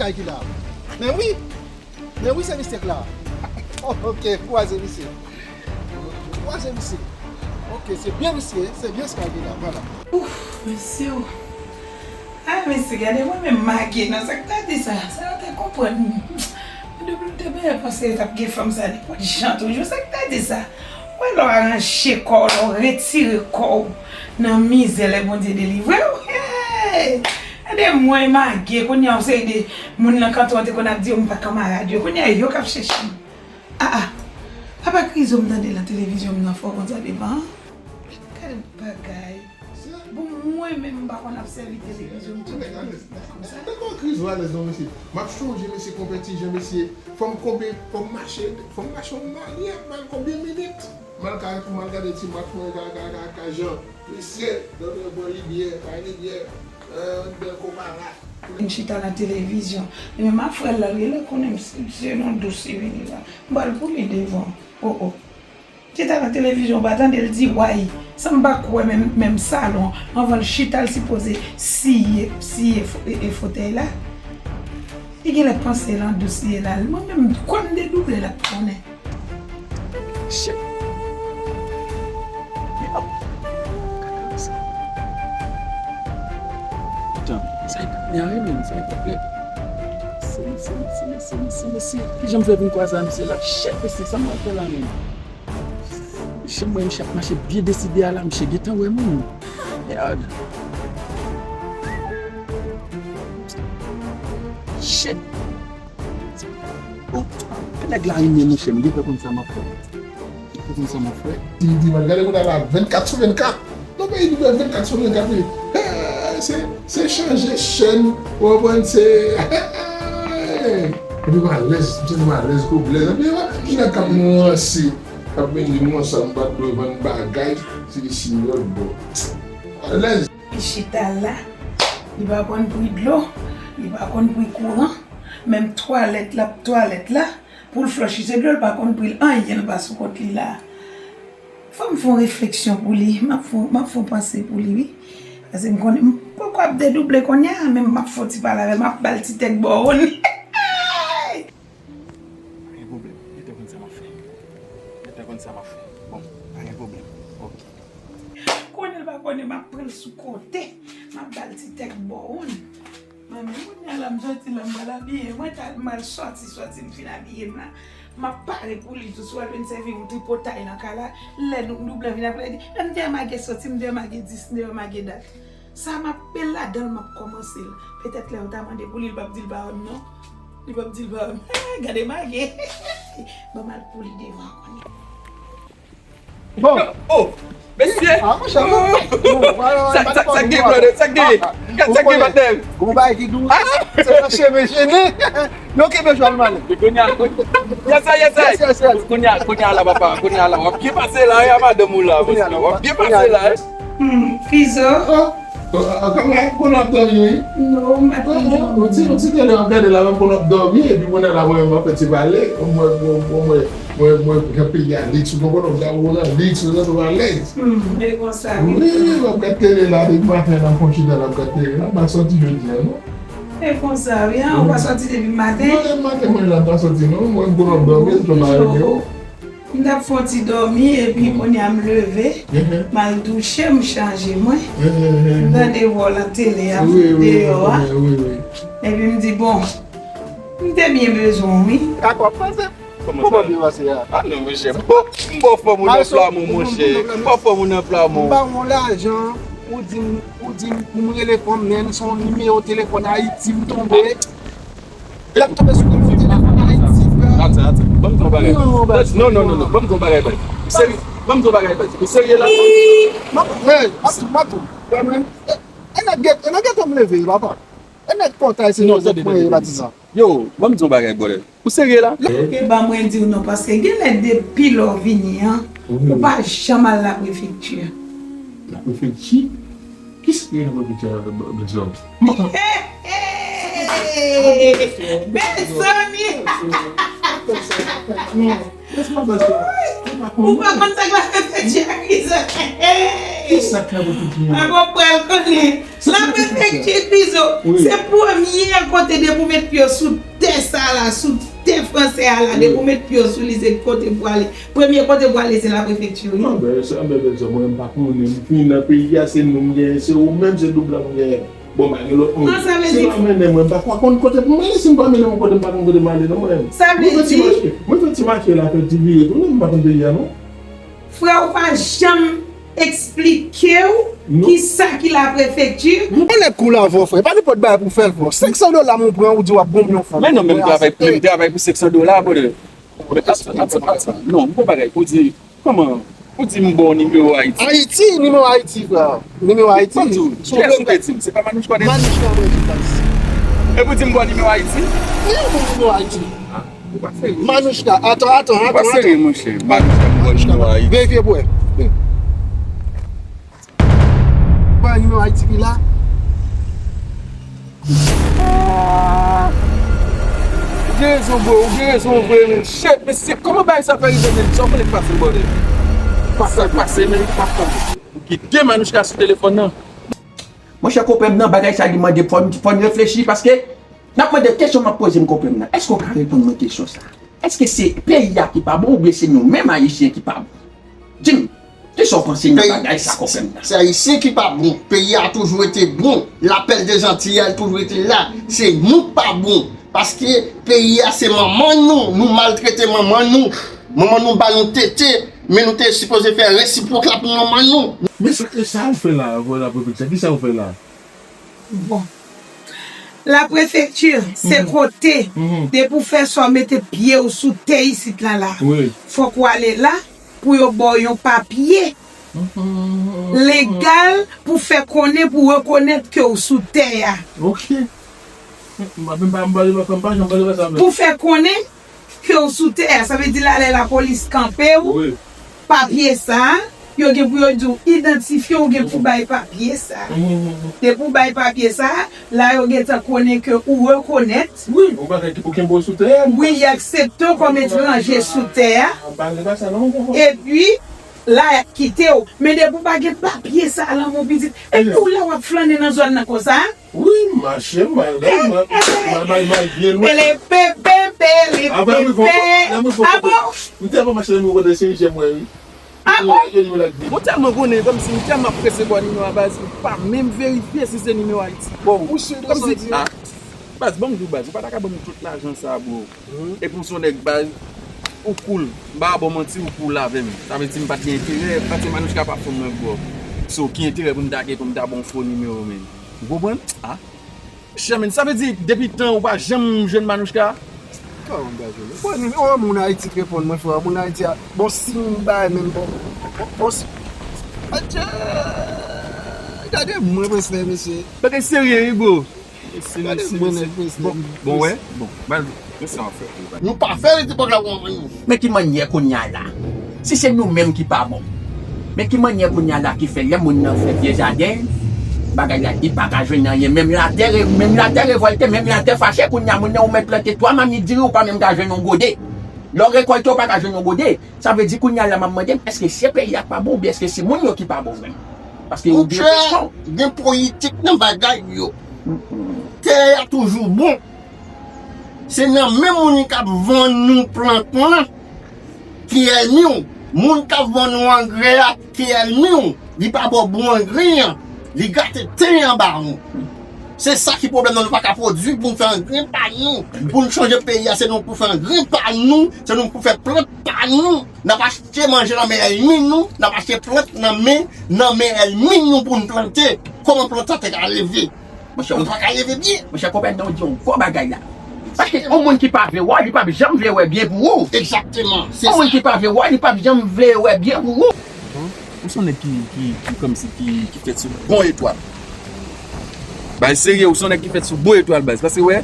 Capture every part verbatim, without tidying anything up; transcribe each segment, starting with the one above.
Ay ki la. Men wi. Men wi, se misye k la. Ok, kwaze misye. Kwaze misye. Ok, se byen misye, se byen sa ki la, vwala. Ouf, mesye o. Ah, mesye, gade mwen menm m mage non, sa k ta di sa? Sa yo te konprann. Depi m te byen panse yo t ap gen fanm sa nenpòt jan toujou, sa k ta di sa? Wè lè w aranje kò w, lè w retire kò w nan mizè, lè Bondye delivre w. Hey! Gade mwen mage, kounye a yon seri de moun nan kanton an te konn ap di yo m pa kanmarad yo, kounye a yo k ap chèche m. Ah, ah. Papa Krizo m tande nan televizyon m nan fò konsa devan an. Gade bagay. Bon, mwen menm m pa konn ap sèvi televizyon m tou konsa. Tankou Krizo alèz non mesye. M ap chonje mesye konpè ti jan mesye. Fò m konbe, fò m mache, fò m mache yon malye, m al konbyen minit. M al ka, m al gade ti match mwen ka, ka, ka, ka jan. Mesye, dòmi yo pran libyè, bay libyè, yon bèl koparat. Vin chita nan televizyon. Li menm ak frè l la, li la konnen m se, se non dous li vini la. M pral pou li devan. Oh, oh. Chita nan televizyon, w pa tande l di, way, san m pa kwè menm, menm salon, anvan l chita, l sipoze siye, siye fo-, e, e fotèy la. Li genlè panse l an dous li ye la. Mwen menm, kwè m dedouble, l ap konnen. Shit. Yo. Kaka sa. Tan, sa e pa mare menm, sa e pa plè. Mesye, mesye, mesye, mesye, mesye, mesye. Kijan m fè vin kwaze a misye la? Shit, mesye, sa m ap fè la menm? Mesye, mwen, misye ap mache byen deside a la, misye gentan wè moun. Merde. Shit. Bon, nèg la renmen monchè, m gentan konn sa m ap fè. M gentan konn sa m ap fè. Di, di, man, gade moun ala vennkat sou vennkat. Non, peyi nou fè vennkat sou vennkat, wi. Hey, se, se chanje chèn, ou konprann, se, hey. Epi m alèz, m santi m alèz kou blèz. Epi, wè, ki nèg k ap ranse, k ap vin di m konsa, m pa t dwe vann bagay, se de sinyòl, bon. Alèz. Li chita la, li pa konn pri dlo, li pa konn pri kouran, menm twalèt l ap twalèt la, pou l flòch li se dlo, l pa konn pri l anyen, l pa sou kont li la. Fò m fè yon refleksyon pou li, m ap fè, m ap fè yon panse pou li, wi. Paske m konnen, m poko ap dedouble kounye a, men m ap fè yon ti pale avè l, m ap ba l ti tèk bò wonn. Pa gen pwoblèm, gentan konn sa m ap fè. Gentan konn sa m ap fè. Bon, pa gen pwoblèm. Ok. Konnen l pa konnen, m ap pran l sou kote. M ap ba l ti tèk bò wonn. Mwen menm, kounye a la, m soti la, m pral abiye. Mwen ta, m al sòti, sòti, m fin abiye m la. M ap pare pou li tou. Si w al vin sèvi m tripotay nan kay la, lè nou, nou blan vin apre, li di, "Men m te wè Mage sòti, m te wè Mage dis, m te wè Mage dat." Sa m ap byen ladan l, m ap kòmanse l. Petèt lè yo ta mande pou li, l p ap di l pa wè m non. Li p ap di l pa wè m. Gade Mage. Ban m al pou li devan kounye a. Bon. Oh, mesye. Ah, monchè, bon. Sa, sa, sa gen, brother, sa gen. Gad sa gen, patnè. Gon bagay ki dous. Se nan cheve jene. Yo kenbe jwal male. Kounye a, kounye a. Yes, sir, yes, sir. Yes, yes, yes. Kounye a, kounye a la, papa. Kounye a la. W ap byen pase la, wi, a madanm ou la, mesye. W ap byen pase la, wi. Hmm, Krizo. Oh, oh, oh, kòman, konnen w ap dòmi, wi? Non, m pa t dòmi. Yon ti, yon ti tele w ap gade la, menm konnen w ap dòmi, epi kounye a la, mwen, m ap fè ti pale. Mwen, mwen, mwen, mwen, mwen, mwen, jan peyi a liks, ou konprann, ou nan liks, ou nan alèz. Hmm, e konsa, wi. Wi, w ap gad tele la, depi maten an, m konn chita la, m ap gad tele la, m pa sòti jodi a, non. E konsa, wi, an, ou pa sòti depi maten? Non, depi maten, mwen la, m pa sòti, non. Mwen, m konn ap dòmi, se tou m pa rete, o. M t ap fè yon ti dòmi, epi kounye a m leve, m al douche, m chanje mwen. M tande vwa w nan tele a, deyò a. Epi m di, bon, m te byen bezwen w, wi. Dakò, pase. Kòman sa? Kòman byen pase a? Ah non, monchè. M ba w fòm ou nan pla mwen, monchè. M ba w fòm ou nan pla mwen. M ba w yon lajan, ou di m, ou di m pou m rele fanm, men se yon nimewo telefòn Ayiti m tonbe. L ap tonbe sou nimewo telefòn Ayiti, frè. Atann, atann. Ban m di w yon bagay. Non, non, non, non. Ban m di w yon bagay, baz. Ou serye? Ban m di w yon bagay, baz. Ou serye la? Mato, mato. E nèg geto m leve, papa. E nèg pòtay se mwen ye, patizan. Yo, ban m di w yon bagay, brother. Ou serye la? Lè ke ban mwen di w non, paske genlè depi lè w vini an, ou pa janm al laprefekti. Laprefekti? Kisa ki gen laprefekti a, Blessum? Mezanmi! Ou pa konn sa k laprefekti a, Krizo? Kisa k ap tout moun? Mwen pral konnen. Laprefekti Bizo, se premye kote depi w met pye w sou tè sa la, sou tè fransè a la, depi w met pye w sou li, se kote pou ale. Premye kote pou ale, se laprefekti, wi. Anben, sa, anben, bèl sè, mwen, m pa konnen. M vin nan peyi a, se nou m genyen, se ou menm, se doub la m genyen. Bon, m pa gen lòt moun. Si m pa mennen mwen, m pa konn kote pou m ale. Si m pa mennen mwen kote, m pa konn kote m ale, non, mwen. Sa vle di, mwen fè ti mache, mwen fè ti mache la, fè ti vire tounen, m pa konn peyi a, non. Frè, ou pa janm eksplike w kisa ki laprefekti. Yon nèg kou la avè w, frè. Pa nenpòt bagay pou w fè l, frè. Senk san dola m ou pran, ou di w ap bon m yon fanm. Men non, men m travay, men m travay pou senk san dola, brother. Men atann, atann, atann. Non, m gon bagay pou di, kòman, pou di m ba w nimewo Ayiti. Ayiti, nimewo Ayiti, frè. Nimewo Ayiti. Kiyès ou te di m? Se pa Manouchka w te di? Manouchka mwen di, guys. E pou di m ba w nimewo Ayiti? Wi, ou bon nimewo Ayiti. Ou pa serye. Manouchka, atann, atann, atann, atann. Ou pa serye, monchè. Manouchka, m ba w nimewo Ayiti. Verifye pou wè. Ba nimewo Ayiti ki la. Ou gen rezon, bro, ou gen rezon vre, men shit, mesye, kòman bagay sa fè rive, men sa w konnen k pase, brother? Sa k pase, men pa fè. Ou kite Manouchka sou telefòn nan. Monchè, konpè m nan, bagay sa li mande fò n, fò n reflechi, paske n ap mande kesyon m ap poze m, konpè m nan. Èske w ka reponn mwen kesyon sa? Èske se peyi a ki pa bon oubyen se nou menm Ayisyen ki pa bon? Di m, kisa w panse nan bagay sa, konpè m nan? Se Ayisyen ki pa bon. Peyi a toujou rete bon. Lapèl de Zantiy a toujou rete la. Se nou k pa bon. Paske peyi a se manman nou. Nou maltrete manman nou. Manman nou ba nou tete. Men nou te sipoze fè resipwok la pou manman nou. Men sa, sa w fè la, vwala, pwofesè? Kisa w fè la? Bon. Laprefekti, se kote, depi w fè sa, w mete pye w sou tè isit la, la. Wi. Fòk w ale la pou yo ba w yon papye legal pou fè konnen, pou rekonèt ke w sou tè a. Ok. M pa, m pa, m pa, m pa, m pa janm pale sa, men. Pou fè konnen ke w sou tè a, sa vle di la lè lapolis kanpe w, wi, papye sa a, yo gen pou yo di w idantifye w, ou gen pou bay papye sa a. Mhm. Depi w bay papye sa a, la yo gentan konnen ke ou rekonèt. Wi, ou pa gen, ou kenbe w sou tè a. Wi, y aksepte w kòm etranje sou tè a. Ah, pa, se pa sa, non, non, non. Epi, la y ap kite w. Men depi w pa gen papye sa a, lanmou pitit, epi w la w ap flannen nan zòn nan konsa. Wi, m mache, m al, m al, m al, m al, m al byen lwen. Pele pepe, pele pepe. Apre, wi, fò, lè m fò, ah bon? M tèlman mache nan nimewo kote se jèm mwen, wi. Ah bon? Mwen tèlman konnen, kòmsi m tèlman ap presevwa nimewo a, baz, m pa menm verifye si se nimewo Ayiti. Bon, ou si, kòmsi, ah, baz, ban m di w, baz, ou pa ta ka ban m tout lajan sa, bro. Epi w se yon nèg, baz, ou cool. M pa ba w manti, ou cool avè m. Sa vle di m pa t gen enterè, paske Manouchka pa fanm mwen, bro. So, ki enterè pou m ta gen pou m ta ba w fo nimewo, men? Ou konprann? Ah. Chè, men, sa vle di, depi tan ou pa janm jwenn Manouchka? Kòman m ta jwenn? Bon, yon moun Ayiti k reponn mwen, frè. Moun Ayiti a, bon, si m bay menm, bon, bon, bon, si, adje, gade mwen, mwen, frè, mesye. Bagay serye, wi, bro. Gade mwen, nèg, mesye. Bon, bon, wè, bon, ban, men sa w ap fè. Nou pa fè l, se pa grav, nou. Men ki mannyè kounye a la? Si se nou menm ki pa bon, men ki mannyè kounye a la ki fè lè moun nan fè vye jaden, bagay la, li pa ka jwenn anyen. Menm latè re-, menm latè revòlte, menm latè fache, kounye a moun nan ou mèt plante twa mamit diri, ou pa menm ka jwenn yon gode. Lè w rekòlte, ou pa ka jwenn yon gode. Sa vle di kounye a la m ap mande m, èske se peyi a k pa bon oubyen èske se moun yo ki pa bon menm? Paske yo gen kesyon. Gen politik nan bagay yo. Tè a toujou bon. Se nan men moun k ap vann ou plant lan ki ènmi w. Moun k ap vann ou angrè a ki ènmi w. Li pa ba w bon angren an. Li gate tè an ba ou. Se sa ki pwoblèm nan, nou pa ka pwodui pou n fè angren pa nou. Pou n chanje peyi a, se nou pou fè angren pa nou, se nou pou fè plant pa nou. N ap achte manje nan men ènmi nou, n ap achte plant nan men, nan men ènmi nou pou n plante. Kòman planta te ka leve? Monchè, ou pa ka leve byen. Monchè, konpè nan ou di yon gwo bagay la. Paske yon moun ki pa vle wè, li p ap janm vle wè byen pou ou. Egzakteman, se sa. Yon moun ki pa vle wè, li p ap janm vle wè byen pou ou. Ou se yon nèg ki, ki, ki kòmsi ki, ki fèt sou bon etwal. Baz, serye, ou se yon nèg ki fèt sou bon etwal, baz. Paske, wè,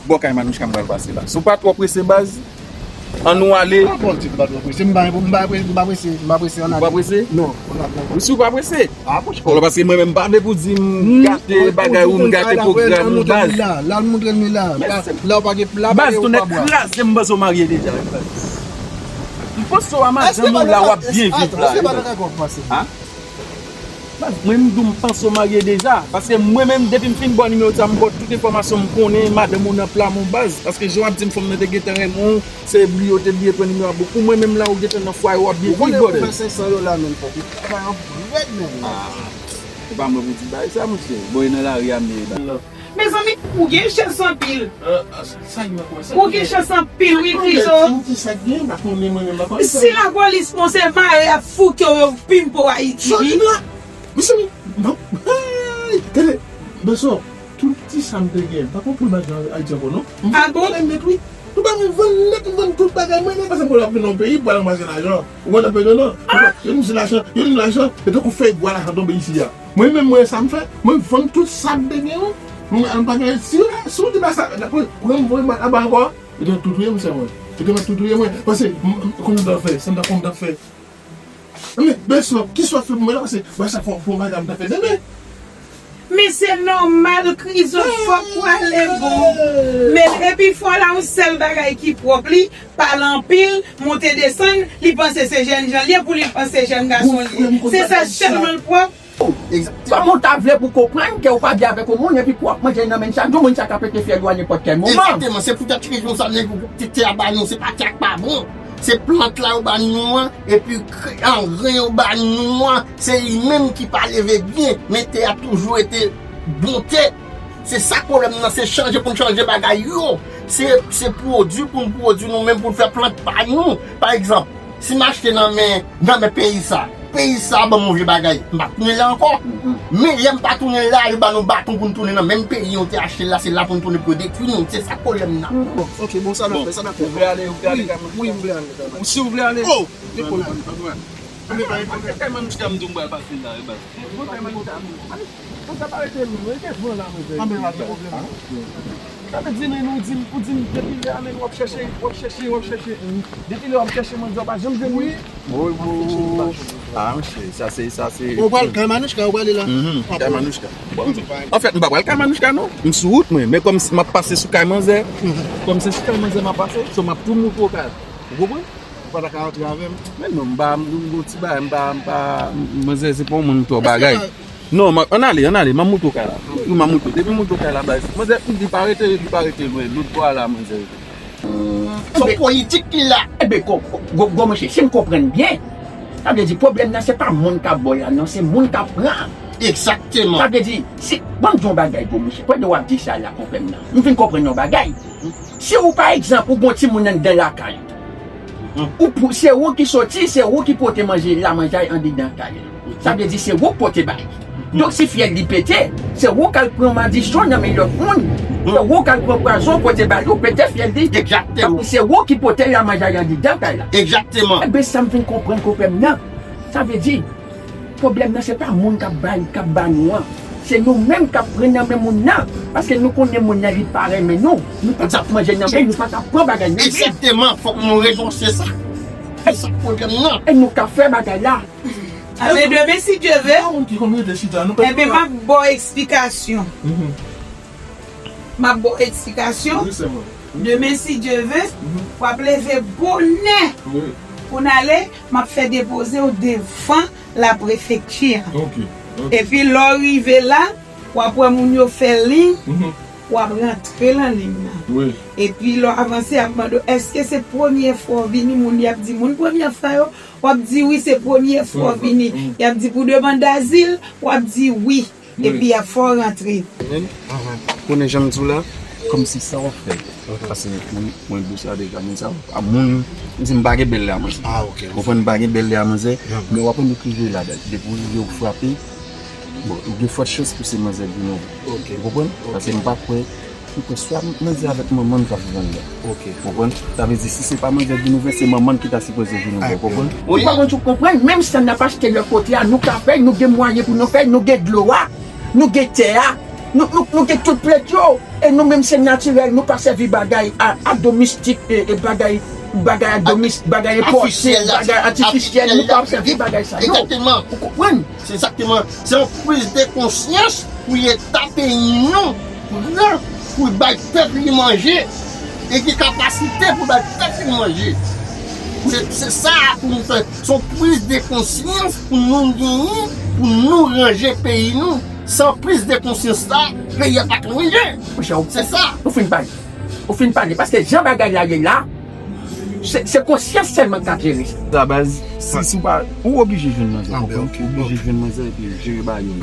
bò kay Manouchka m pral pase la. Si w pa twò prese, baz, ann nou ale. Pa twò prese, pa twò prese. M pa, m pa, m pa prese, m pa prese, ann ale. Ou pa prese? Non, m pa prese. Ou si w pa prese? Ah, bon, bon, paske mwen menm m pa vle pou di m gate bagay ou m gate pwogram ou, baz. La, la, montre m la. La, w pa gen, la, baz, tou nèt kraze m, baz, ou marye deja, baz. M panse w a madanm ou la, w ap byen viv la, baz. Èske pa nan kay kò w pase? Hein? Baz, mwen m di w m panse w marye deja. Paske mwen menm, depi m fin ba w nimewo sa, m ba w tout enfòmasyon m konnen, madanm ou nan pla m ou baz. Paske jan w ap di m fanm nan te gentan renmen w, se li yo te bliye pran nimewo a. Bon, pou mwen menm la, ou gentan nan fwaye w ap byen viv, brother. Ou fè senk san dola menm, fòk ou travay an brèd menm. Ah, se pa mwen pou di bagay sa, monchè. Bon, e nan lari a m ye, baz. Mezanmi, ou gen chans anpil. Ou gen chans anpil, wi, Krizo. Si lapolis panse mare ap fouke w, yo pimpe w Ayiti, wi. Mezanmi, non. Hey, tande, bèso, tout ti sa m te gen, m pa konn pou l bay jan Ayiti ankò, non. Ah bon? M vann nèt, wi. Nou pa mwen vann nèt, m vann tout bagay mwen, men paske m pral ap nan peyi, m pral ranmase lajan. Ou konn nan peyi, non? Yo di m se lajan, yo di m lajan, e tankou fèy bwa lajan tonbe isi a. Mwen menm, mwen, sa m fè, mwen vann tout sa m te gen, wi. Mwen, m pa gen, si, si w di ba sa, pou, pou m voye mwen anba ankò, yo te tout touye m, sè mwen. Yo te tout touye mwen. Paske, m, m, konn m t ap fè, sa m t ap, konn m t ap fè. Men, bèso, ki sa w fè pou mwen la, paske, ba sa fò, fò bagay m t ap fè demen. Men se nòmal, Krizo, fòk ou ale bon. Men epi fò la yon sèl bagay ki pwòp, li pale anpil, monte desann, li panse se jènjan li ye, pou li panse jèn gason li ye. Se sa sèlman l pwòp. Egzakteman. Kòman w ta vle pou konprann ke w pa byen avèk yon moun epi pou w ap manje nan men l chak jou, moun sa ka pete fyèl ou a nenpòt kèl moman. Egzakteman, se poutèt rezon sa nèg yo te, te a ba nou, se pa tè a k pa bon. Se plant la yo ba nou an, epi kre-, angren yo ba nou an, se li menm ki pa leve byen, men tè a toujou rete bon tè. Se sa k pwoblèm nan, se chanje pou n chanje bagay yo. Se, se pwodui pou n pwodui nou menm, pou n fè plant pa nou. Pa egzanp, si m achte nan men, nan men peyi sa, peyi sa ban m yon vye bagay, m p ap tounen la ankò. Men lè m pa tounen la, yo ba nou baton pou n tounen nan menm peyi yo te achte l la, se la pou n tounen pou yo detwi nou. Se sa k pwoblèm nan. Bon, ok, bon, sa n ap fè, sa n ap fè. Ou vle ale, ou vle ale kay Manouchka? Wi, m vle ale kay Manouchka. Ou si ou vle ale? Oh! Depo la. Kay Manouchka m di w m pral pase la, e baz. Bon, kay Manouchka. Bon, sa pa rete lwen, rete van la, mezanmi. Ah, men pa gen pwoblèm. Sa vle di, men ou di m, ou di m, depi lè a, men w ap chèche, w ap chèche, w ap chèche. Depi lè w ap chèche, mwen di w pa janm jwenn li. Wi, wi. Ah, monchè, sa se, sa se. Ou pral kay Manouchka, ou prale la? Mhm, kay Manouchka. Bon, anfèt, m pa pral kay Manouchka, non. M sou wout, mwen. Men kòm si m ap pase sou kay manzè, kòm se sou kay manzè m ap pase, so m ap tou moutre w kay la. Ou konprann? Ou pa ta ka antre avè m? Men non, m pa, m gon ti bagay, m pa, m pa, manzè, se pa yon moun twò bagay. Non, m a, ann ale, ann ale, m a moutre w kay la. M a moutre w. Depi m moutre w kay la, baz. Manzè, li pa rete, li pa rete lwen. Lòt bò a la, manzè. Se yon politik ki la. Enben, gwo, gwo, gwo monchè, si m konprann byen, sa vle di pwoblèm nan, se pa moun k ap ba w la, non, se moun k ap pran. Egzakteman. Sa vle di, si, ban m di yon bagay, gwo monchè, pandan w ap di sa la, konpè m nan, m vin konprann yon bagay. Si ou, pa egzanp, ou gon timoun anndan lakay ou, ou pou, se ou ki soti, se ou ki pote manje, lamanjay anndan kay la. Sa vle di se ou k pote bay. Donk si fyèl li pete, se ou k al pran madichon nan men lòt moun. Se ou k al pran pwazon pote ba li, ou pete fyèl li. Egzakteman. Donk se ou ki pote lamanjay anndan kay la. Egzakteman. Enben sa m vin konprann konpè m nan. Sa vle di, pwoblèm nan se pa moun k ap bay, k ap ba nou an. Se nou menm k ap pran nan men moun nan. Paske nou konnen moun nan li pa renmen nou. Nou pa t ap manje nan men, nou pa t ap pran bagay nan men. Egzakteman, fòk nou renonse sa. Se sa pwoblèm nan. E nou ka fè bagay la. Alè demen si Dye ve. Enben m ap ba w eksplikasyon. M ap ba w eksplikasyon. Demen si Dye ve, w ap leve bonè. Pou n ale, m ap fè depoze w devan laprefekti. Epi lè w rive la, w ap wè moun yo fè liy, w ap rantre nan liy nan. Epi lè w avanse, y ap mande w, èske se premye fwa w vini? Moun y ap di, moun premye fwa yo, w ap di wi, se premye fwa w vini. Y ap di pou demann dazil, w ap di wi. Epi y ap fè w rantre. Konnen jan m di w la, kòmsi sa w ap fè. Paske mwen, mwen di w sa deja, moun sa, a moun, m di m pa gen bèl lè a manzè. Konprann, m pa gen bèl lè a manzè, men w ap wè nou ki rive la, depi w rive ou frape, bon, ou gen fòt chans pou se manzè ki nove. Ou konprann? Paske m pa kwè, m kwè swa manzè avèk manman m k ap vann la. Konprann? Sa vle di, si se pa manzè ki nove, se manman m ki ta sipoze ki nove, konprann? Ou pa konn si w konprann, menm sa n ap achte lòt kote a, nou ka fè, nou gen mwayen pou nou fè, nou gen dlo a, nou gen tè a, nou, nou, nou gen tout plant yo. E nou menm se natirèl, nou pa sèvi bagay a, a domistik, e, e bagay, bagay a domis, bagay enpòte, bagay atifisyèl, nou pa sèvi bagay sa yo. Ou konprann? Se egzakteman, se yon priz de konsyans pou Leta peyi nou pran pou bay pèp li manje e gen kapasite pou bay pèp li manje. Se, se sa pou nou fè. Se yon priz de konsyans pou nou genyen pou nou ranje peyi nou. San priz de konsyans sa, peyi a pa ka ranje. Monchè, ou, se sa. Ou fin pale. Ou fin pale, paske jan bagay la ye la, se, se konsyans sèlman k ap jere sa. Sa baz, si, si w pa, ou oblije jwenn manzè, ou konprann? Ou oblije jwenn manzè epi jere bagay yo.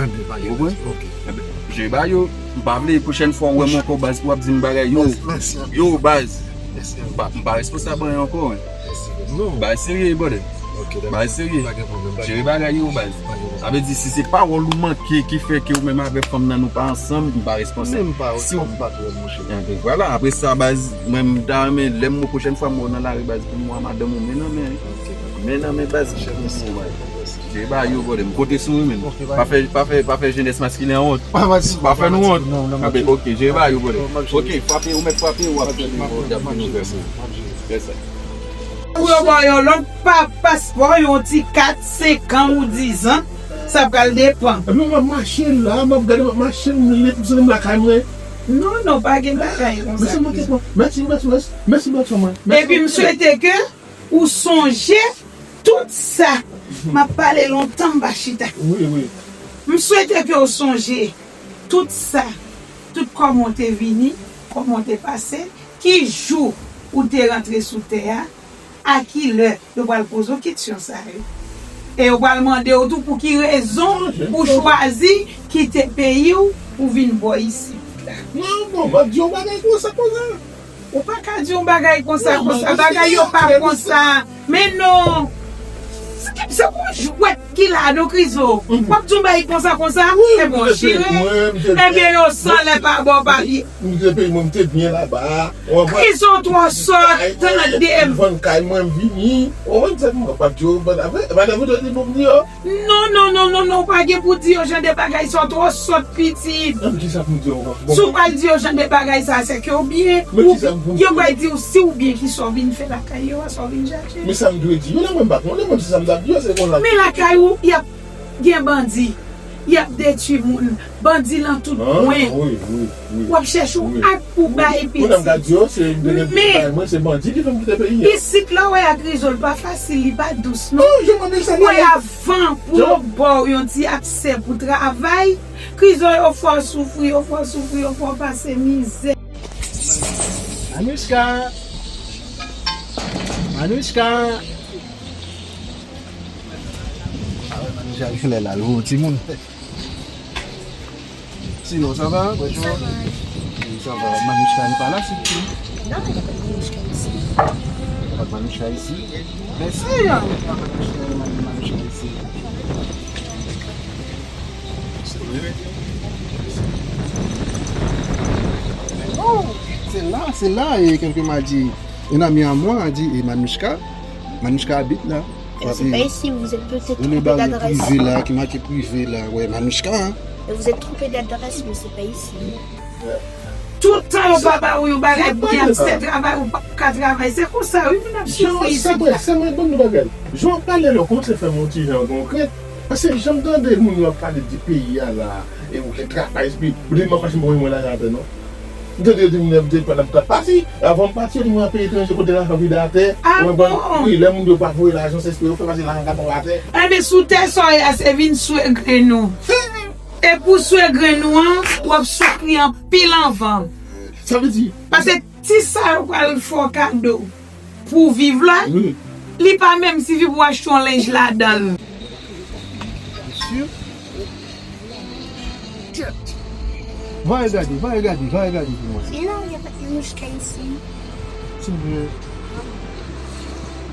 Ou konprann? Jere bagay yo, m pa vle pwochèn fwa ou wè m ankò baz pou w ap di m bagay yo. Yo baz, m pa, m pa responsab anyen ankò. Bagay serye brother. Bagay serye. Jere bagay yo baz. Sa vle di si se pawòl ou manke ki fè ke ou menm avèk fanm nan nou pa ansanm, m pa responsab. Si w pa twò monchè. Vwala, apre sa baz, mwen m ta renmen lè m pwochèn fwa m wè w nan lari baz pou m wè madanm ou men nan men. Men nan men baz. Jere bagay yo brother, m konte sou ou men. Pa fè, pa fè, pa fè jenès maskilen an wont. Pa fè nou wont. Anben ok, jere bagay yo brother. Ok, frape, ou mèt frape, w ap fè nou wont, y ap fè nou fè sa. Fè sa. Pou yo ba w yon lòt pa, paspò, yon ti kat, senk an ou diz an, sa pral depann. Epi m ap mache la, m ap gade, m ap mache, m lit, m santi m lakay mwen. Non, non, pa gen bagay konsa. Mèsi, mèsi, mèsi, mèsi, mèsi, mèsi, mèsi. Epi m swete ke ou sonje tout sa. M ap pale lontan, m pa chita. Wi, wi. M swete ke ou sonje tout sa, tout kòman w te vini, kòman w te pase, ki jou ou te rantre sou tè a, a ki lè yo pral poze w kesyon sa yo. E yo pral mande w tou pou ki rezon ou chwazi kite peyi w pou vin bò isit la. Non, bon, m ap di yon bagay konsa, konsa. Ou pa ka di yon bagay konsa, konsa. Bagay yo pa konsa. Men non. Se, se pou jwèt ki la, non, Krizo. W ap di yon bagay konsa, konsa. E bon, chire. Ebyen, yo san lè pa ba w papye. M kite peyi mwen, m te byen laba. Krizo twò sòt, tande m. M vann kay mwen, m vini. Ou konprann sa m ap di w, bann afè. Madanm ou te di pou m di yo. Non, non, non, non, non, ou pa gen pou di yo jan de bagay sa, w twò sòt pitit. Menm kisa pou m di yo ankò? Si w pral di yo jan de bagay sa, se ke w byen. Men kisa pou m di yo? Yo pral di w si w byen, kisa w vin fè lakay yo a, sa w vin chache. Men sa m dwe di yo, nan mwen m pa konnen, menm si sa m t ap di yo, se konn la. Men lakay ou, y ap gen bandi, y ap detwi moun, bandi lan tout kwen. Wi, wi, wi. W ap chèche yon ak pou bay pitit. Kounye a m ka di yo, se, men, bay mwen, se bandi ki fè m kite peyi a. Isit la, w wè a Krizo, l pa fasil, li pa dous, non. Non, jan mwen menm sa. Mwen avan pou yo ba w yon ti aksè pou travay, Krizo, yo fè w soufri, yo fè w soufri, yo fè w pase mizè. Manouchka! Manouchka! Ah ouais, Manouchka, lè la, l voye timoun. Sinon, ça va? Bonjour. Ça va. Oui, ça va. Manouchka n'est pas là, c'est tout. Non, il n'y a pas de Manouchka ici. Il n'y a pas de Manouchka ici? Mais si, il y a Manouchka, il y a Manouchka ici. Oh, c'est là, c'est là, et quelqu'un m'a dit, un ami à moi a dit, et Manouchka, Manouchka habite là. Mais c'est pas ici, vous êtes peut-être trompé d'adresse. Privé là, ki make privé là, ouais, Manouchka, hein. Mais vous êtes trompé d'adresse, mais c'est pas ici. Tout tan yo pa ba ou yon bagay pou y ap fè travay, ou pa ka travay. Se konsa, wi, moun ap soufri isit la. Sa mwen, sa mwen, ban m yon bagay. Jan w ap pale la, w kòmanse fè m yon ti jan yon krent. Paske jan m tande moun yo ap pale de peyi a la, e ou gen travay, epi ou di m ap pase m pa mwen lajan atè, non. M tande yo di moun ap di pa n ap pati. Avan m pati, yo di mwen ap peye etranje kote lajan vide atè. Ah bon? Wi, lè moun yo pa voye lajan, se espre yo fè pase lajan ka tonbe atè. Enben, sou tè sa w ye a, se vin swe grenn ou. E pou swe grenn ou an, w ap soufri anpil anvan. Sa vle di. Paske ti sa yo pral fè w kado pou w viv la, wi, li pa menm sifi pou w achte yon lenj ladan l. Sûr? Va regarder, va regarder, va regarder pour moi. Mais non, il n'y a pas de Manouchka ici. C'est vrai.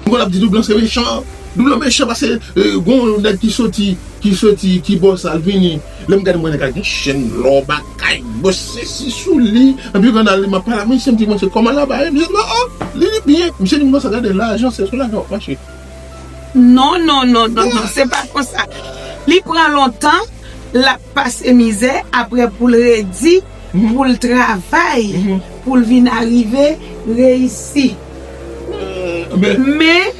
Mwen ap di Doublan se mechan. Doublan mechan paske, euh, gon nèg ki soti, ki soti, ki bò sa l vini. Lè m gade mwen nèg la gen chèn, lò, bagay, bò sesi sou li. Anpi pandan li m ap pale ak misye, m di, "Mwen se kòman laba ye?" Misye di, "Oh, oh, li, li byen." Misye di, "Mwen sa gade lajan, se sou lajan w ap mache." Non, non, non, non, non, se pa konsa. Li pran lontan, l ap pase mizè, apre pou l redi, pou l travay, pou l vin arive reyisi. Men, men,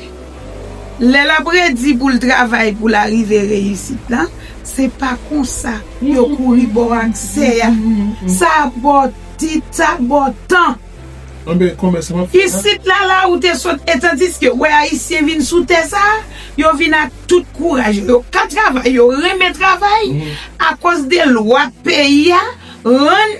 lè l ap redi pou l travay, pou l arive reyisit la, se pa konsa yo kouri bò aksè a. Sa bò ti, sa bò tan. Anben, konbyen sa m ap fè la? Isit la, la ou te sot, e tandiske, wè, Ayisyen vin sou tè sa, yo vin ak tout kouraj yo. Yo ka travay, yo renmen travay, akoz de lwa peyi a, rann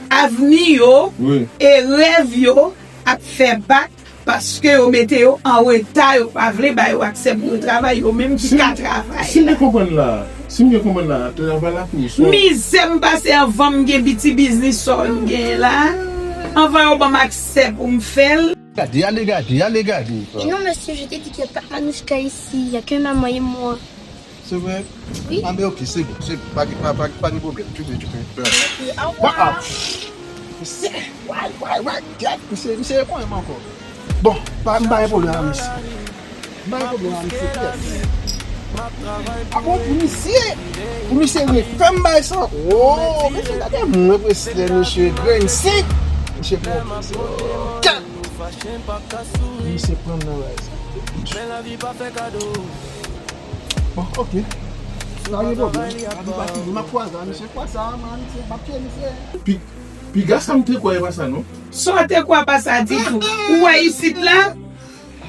avni yo e rèv yo ap fè bak, paske yo mete yo an reta, yo pa vle ba yo aksè pou yo travay, yo menm ki ka travay. Si m byen konprann la, si m byen konprann la, travay la pou sou. Mizè m pase anvan m gen piti biznis sa m genyen la, anvan yo ban m aksè pou m fè l. Gade, ale gade, ale gade. Et non, monsieur, je t'ai dit qu'il n'y a pas Anouchka ici, il n'y a que maman et moi. C'est vrai? Oui. Ah, mais ok, c'est bon, c'est bon. Pas, pas, pas, pas de problème. Tu peux, tu peux. Ok, au revoir. Waouh! Misye, why, why, why? Gad, misye, misye reponn mwen ankò. Bon, pa, m pa gen pwoblèm ak misye. M pa gen pwoblèm ak misye, pyès. Ah bon, pou misye? Pou misye refè m bay sa? Oh, misye, gade mwen, preslè, misye, grenn senk. Misye pran, misye pran nan bay sa. Bon, ok. Pa gen pwoblèm. Ann pati, m ap kwaze a, misye, kwa sa, man, misye, m ap tcheke misye. Pi, piga sa m te kwè e pa sa, non. Sa w te kwè pa sa ditou. Ou wè isit la,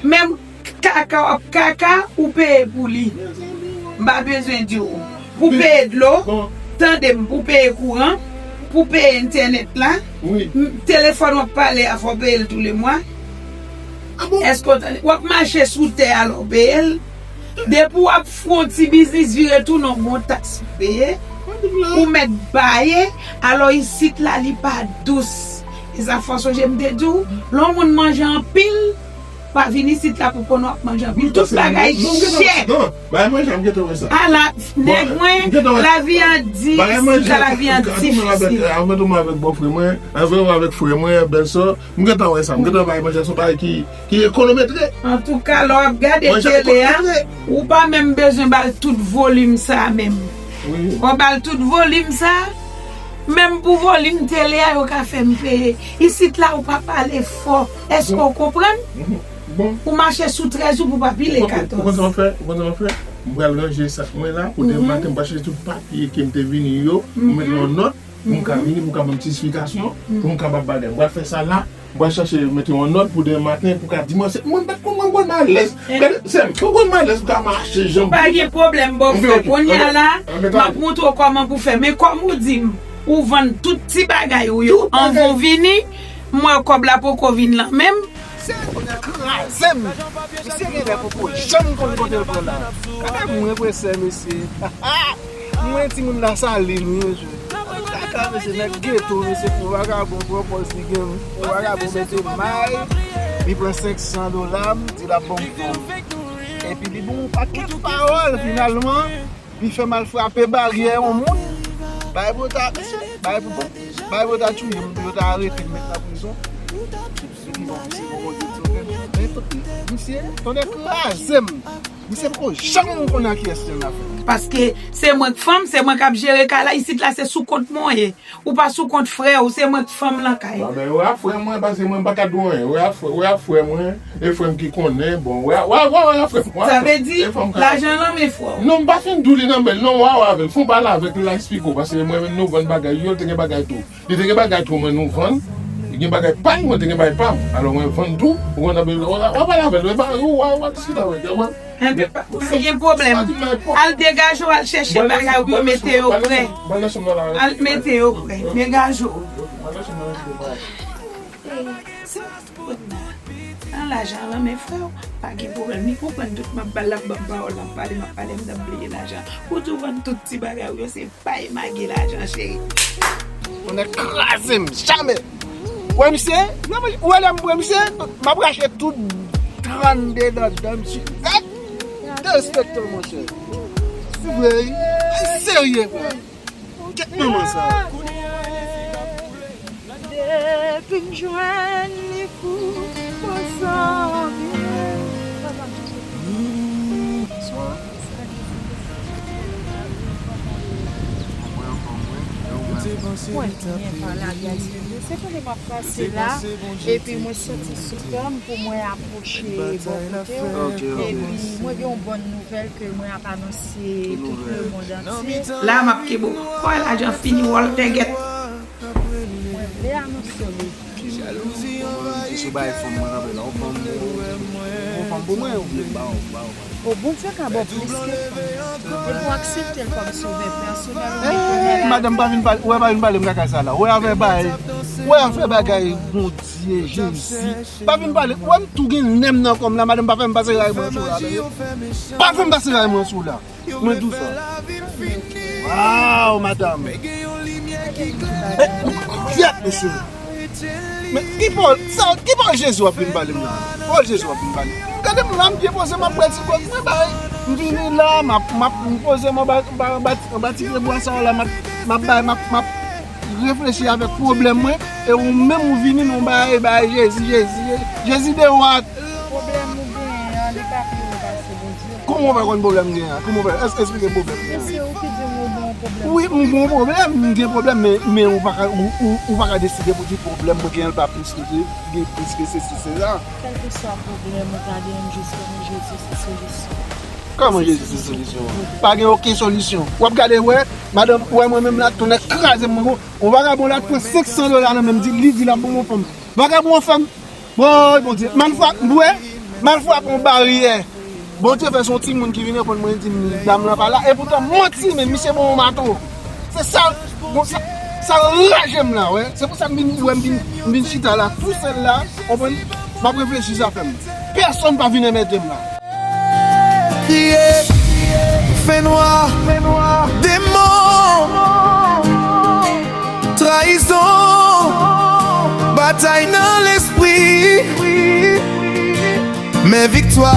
menm kaka w ap kaka, ou peye pou li. M pa bezwen di w. Pou peye dlo, tande m, pou peye kouran, pou peye entènèt la, m, telefòn w ap pale a, fò w peye l tou le mwa. Ah bon? Èske w tande? W ap mache sou tè a lè w peye l. Depi w ap fè yon ti biznis vire tounen w gon taks pou peye. Ou mèt baye. Alò isit la li pa dous. E sa fò sonje m te di w, lè yon moun manje anpil, pa vin isit la pou konnen w ap manje anpil. Tout bagay chè. Non, bagay manje, m gentan wè sa. Ala, nèg mwen, lavi an difisil. Avèk, avèk bòfrè mwen, avèk frè mwen, bèlsè, m gentan wè sa, m gentan bay manje, se yon bagay ki, ki ekonometre. Antouka, lè w ap gade tele a, ou pa menm bezwen ba l tout volim sa a menm. Ou ba l tout volim sa a, menm pou volim tele a, yo ka fè m peye. Isit la, ou pa pale fò. Èske w konprann? Ou mache sou trèz ou pou pa pile katòz. Ou konn sa m ap fè? Ou konn sa m ap fè? M pral ranje sak mwen la, pou demen maten, m pral chèche tout papye ke m te vini yo, m mete yon nòt. Pou m ka vini, pou m ka ban m ti esplikasyon, pou m kapab bagay. M pral fè sa la, m pral chache mete yon nòt pou demen maten, pou ka di mwen, se, mwen pa konn mwen konn m alèz. Gade, sè m, mwen konn m alèz pou ka mache jan m. Pa gen pwoblèm, bòfrè. Kounye a la, m ap montre w kòman pou fè. Men kòm ou di m, ou vann tout ti bagay ou yo anvan w vini, m wè kòb la poko vin lan menm. Misye kraze m. Misye gen lè poko janm konn kote l pran la. Gade mwen presè, mesye. Mwen timoun Lasalin, wi, mesye. Kaka, mesye, nèg geto, mesye, pou vagabon, pran pòz li gen, pou vagabon mete may, li pran senk san dola, m di l ap ban m fanm. Epi li ban m yon pakèt pawòl, finalman. Li fè m al frape baryè yon moun. Bagay pou yo ta, mesye, bagay pou, bagay pou yo ta touye m, pou yo ta arete m, met nan prizon. Epi bon, misye, bon, Bondye di, men tout, misye, tonnè kraze m. Misye poko janm konn a kiyès li annafè. Paske se mwen k fanm, se mwen k ap jere kay la, isit la se sou kont mwen ye. Ou pa sou kont frè w, se mwen k fanm nan kay. Bon, men wè a frè mwen, paske mwen m pa ka di w anyen. Wè a frè, wè a frè mwen, e frè m ki konnen, bon, wè a, wè a, wè a, wè a frè m. Sa vle di, lajan nan men frè w. Non, m pa fin di w li nan men l, non, wè a, wè a avè l. Fon pale avè l, l a eksplike w, paske mwen menm nou vann bagay yo, l te gen bagay tou. Li te gen bagay tou, mwen nou vann, li gen bagay pa l, mwen te gen bagay pa m. Alò mwen vann tou, ou konn, w a pale avè l, w a, w a, w a diskite avè l, w a. Enben, pa, pa gen pwoblèm. Al degaje w, al chèche bagay ou yo, mete yo prè. Al mete yo prè. Degaje w. Nan lajan an nan men frè w, pa gen pwoblèm. Li konprann tout m ap ba l, l ap ban m pawòl, l ap pale, m ap pale, m t ap bliye lajan. Ou di w vann tout ti bagay ou yo, se bay magi lajan, cheri. Tonnè kraze m, jamè. Wè misye, ou wè lè m wè misye, m ap rache tout trannde dan dan misye. Derespekte w, monchè. Ou vre, wi. Serye, frè. Kèt manman sa. Depi m jwenn li kou, m santi. Bonswa. Mwen anfòm, wi. E ou menm? Mwen byen, pa lage a, se vre. Se kote m ap pase la, epi mwen santi sou kè m pou mwen apwoche bò kote w. Ok, ok. Epi mwen gen yon bòn nouvèl ke mwen ap anonse tout lemonn antye. La m ap kenbe w. Kòb lajan fini, Walter, gèt. Mwen vle anonse w li. Jalouzi, anvayi. Jezi bay fanm mwen kanpe la. Yon fanm pou mwen, yon fanm pou mwen, ou vle ba w, ba w. O Bondye ka ba w plis ke fanm. Epi w aksepte l kòm sovè pèsonèl ou. Hey, madanm, pa vin pale, wè, pa vin pale m kaka sa la. Wè, afè bay, wè, afè bagay Bondye, Jezi. Pa vin pale, wè, m tou gen nen m nan kò m la, madanm, pa fè m pase ray mwen sou la, tande. Pa fè m pase ray mwen sou la. Mwen di w sa. Waw, madanm. Eh, kyèt, mesye. Men ki pawòl, sa, ki pawòl Jezi w ap vin pale m la? Pawòl Jezi w ap vin pale. Gade m la, m byen poze, m ap pran ti kòk mwen bay. M vini la, m ap, m ap, m poze m anba, anba, anba, anba ti pye bwa sa yo la, m ap, m ap bay, m ap, m ap reflechi avèk pwoblèm mwen. E ou menm ou vini, nou bay, bay Jezi, Jezi, Jezi, Jezi de wat. Pwoblèm ou genyen an, li pa pi wo pase Bondye. Kòman w fè konn pwoblèm m genyen an? Kòman w fè? Es-, esplike pwoblèm m genyen an. Se ou ki di m ou gen yon pwoblèm. Wi, m gen yon pwoblèm, m gen pwoblèm, men, men ou pa ka, ou, ou, ou pa ka deside pou di pwoblèm mwen genyen an pa plis ke, gen plis ke sesi, sela. Kèlkeswa pwoblèm ou ta genyen, m jis konnen Jezi se solisyon. Kòman Jezi se solisyon an? Pa gen okenn solisyon. W ap gade, wè, madanm, wè mwen menm la, tonnè kraze m, mwen, yon vagabon la pran senk san dola nan men m, di, li di l ap ban m yon fanm. Vagabon an fè m Woy, Bondye, m al frape, m wè, m al frape yon baryè. Bondye fè se yon timoun ki vin reponn mwen, li di m, dam lan pa la. Epoutan, manti, men misye bon yon mato. Se sa, bon, sa, sa raje m la, wè. Se pou sa m vin, wè, m vin, m vin chita la, tousèl la, konprann? M ap reflechi zafè m. Pèsonn pa vin enmède m la. Kriye, fè nwa, demon, trayizon, batay nan lespri. Men viktwa